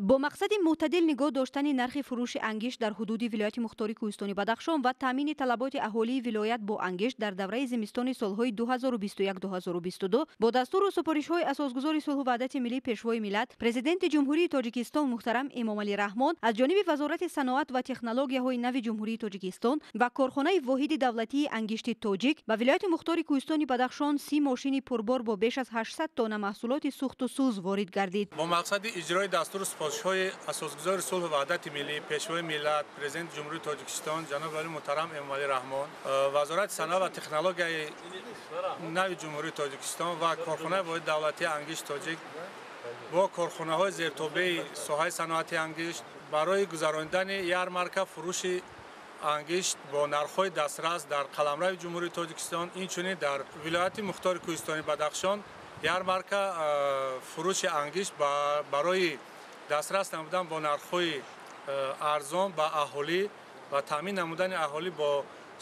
Бо мақсади мӯътадил нигоҳ доштани нархи фурӯши ангишт дар ҳудуди вилояти мухтори Кӯҳистони Бадахшон ва таъмини талаботи аҳолии вилоят бо ангишт дар давраи зимистони солҳои 2021-2022 бо дастуру супоришҳои Асосгузори сулҳу ваҳдати миллӣ, Пешвои миллат, Президенти Ҷумҳурии Тоҷикистон муҳтарам Эмомалӣ Раҳмон аз ҷониби Вазорати саноат ва технологияҳои нави Ҷумҳурии Тоҷикистон ва корхонаи воҳиди давлатии ангишти тоҷик ба вилояти мухтори Кӯҳистони Бадахшон 30 мошини пурбор бо беш аз 800 тонна маҳсулоти сӯхту сӯз ворид гардид. Бо мақсади иҷрои дастуру супоришҳои Асосгузори сулҳу ваҳдати миллӣ, Пешвои миллат, Президенти Ҷумҳурии Тоҷикистон ҷаноби олӣ муҳтарам Эмомалӣ Раҳмон, Вазорати саноат ва технологияи нави Ҷумҳурии Тоҷикистон ва корхонаи воҳиди давлатии ангишти тоҷик бо корхонаҳои зертобеи соҳаи саноати ангишт барои гузаронидани ярмарка фурӯши ангишт бо нархҳои дастрас дар қаламрави Ҷумҳурии Тоҷикистон, инчунин дар вилояти мухтори Кӯҳистони Бадахшон ярмарка фурӯши ангишт барои дастрас намудан бо нархҳои арзон ба аҳолӣ ва таъмин намудани аҳолӣ бо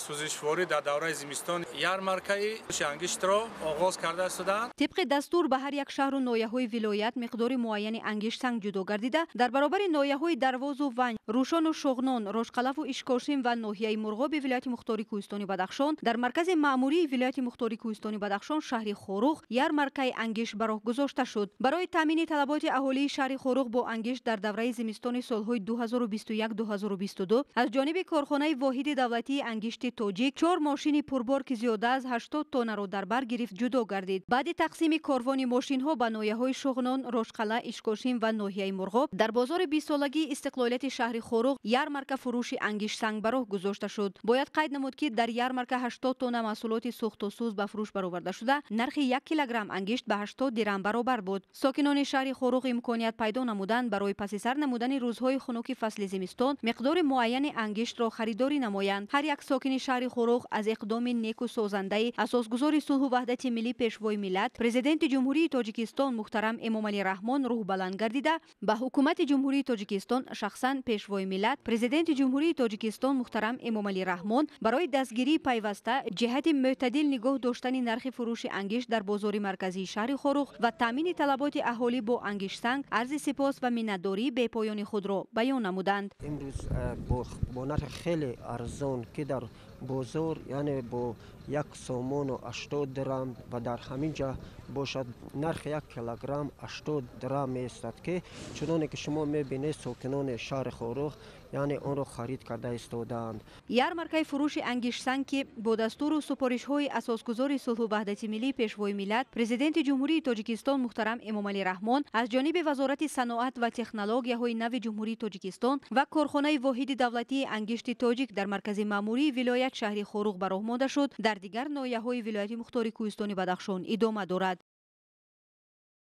сӯзишворӣ дар давраи зимистон ярмаркаи фурӯши ангиштро оғоз карда шуданд. Тибқи дастур ба ҳар як шаҳру ноҳияҳои вилоят миқдори муайяни ангишт санг ҷудо гардида, дар баробари ноҳияҳои Дарвозу Ванҷ, Рӯшону Шоғнон, Рошқалаву Ишкошим ва ноҳияи Мурғоби вилояти мухтори Кӯҳистони Бадахшон дар маркази маъмурии вилояти мухтори Кӯҳистони Бадахшон шаҳри Хоруғ ярмаркаи ангишт ба роҳ гузошта шуд. Барои таъмини талаботи аҳолии шаҳри Хоруғ бо ангишт дар давраи зимистони солҳои 2021-2022 аз ҷониби корхонаи воҳиди давлатии ангишти тоҷик 4 мошини пурбор, ки зиёда аз 80 тоннаро дар бар гирифт, ҷудо гардид. Баъди тақсими корвони мошинҳо ба ноҳияҳои Шоғнон, Рошқала, Ишкошим ва ноҳияи Мурғоб дар бозори 20-солагии истиқлолияти шаҳри Хоруғ ярмарка фурӯши ангишт санг ба роҳ гузошта шуд. Бояд қайд намуд, ки дар ярмарка 80 тонна маҳсулоти сӯхту сӯз ба фурӯш бароварда шуда, нархи 1 килограмм ангишт ба 80 дирам баробар буд. Сокинони шаҳри Хоруғ имконият пайдо намуданд барои паси сар намудани рӯзҳои хунуки фасли зимистон миқдори муайяни ангиштро харидорӣ намоянд. Ҳар як сокини шаҳри Хоруғ аз иқдоми неку созандаи Асосгузори сулҳу ваҳдати миллӣ, Пешвои миллат, Президенти Ҷумҳурии Тоҷикистон муҳтарам Эмомалӣ Раҳмон рӯҳбаланд гардида, ба ҳукумати Ҷумҳурии Тоҷикистон, шахсан Пешвои миллат, Президенти Ҷумҳурии Тоҷикистон муҳтарам Эмомалӣ Раҳмон барои дастгирии пайваста ҷиҳати мӯътадил нигоҳ доштани нархи фурӯши ангишт дар бозори марказии шаҳри Хоруғ ва таъмини талаботи аҳолӣ бо ангиштсанг арзи сипос ва миннатдории бепоёни худро баён намуданд. Имрӯз бо нархи хеле арзон, ки дар бозор яъне бо 1 сомону 80 дирам ва дар ҳамин ҷо бошад нархи 1 килограмм 80 дирам меистад, ки чуноне ки шумо мебинед, сокинони шаҳри Хоруғ яъне онро харид карда истодаанд. Ярмаркаи фурӯши ангиштсанг, ки бо дастуру супоришҳои Асосгузори сулҳу ваҳдати миллӣ, Пешвои миллат, Президенти Ҷумҳурии Тоҷикистон муҳтарам Эмомалӣ Раҳмон аз ҷониби Вазорати саноат ва технологияҳои нави Ҷумҳурии Тоҷикистон ва корхонаи воҳиди давлатии ангишти тоҷик дар маркази маъмурии вилоят шаҳри Хоруғ ба роҳ монда шуд, дар дигар ноҳияҳои вилояти мухтори Кӯҳистони Бадахшон идома дорад.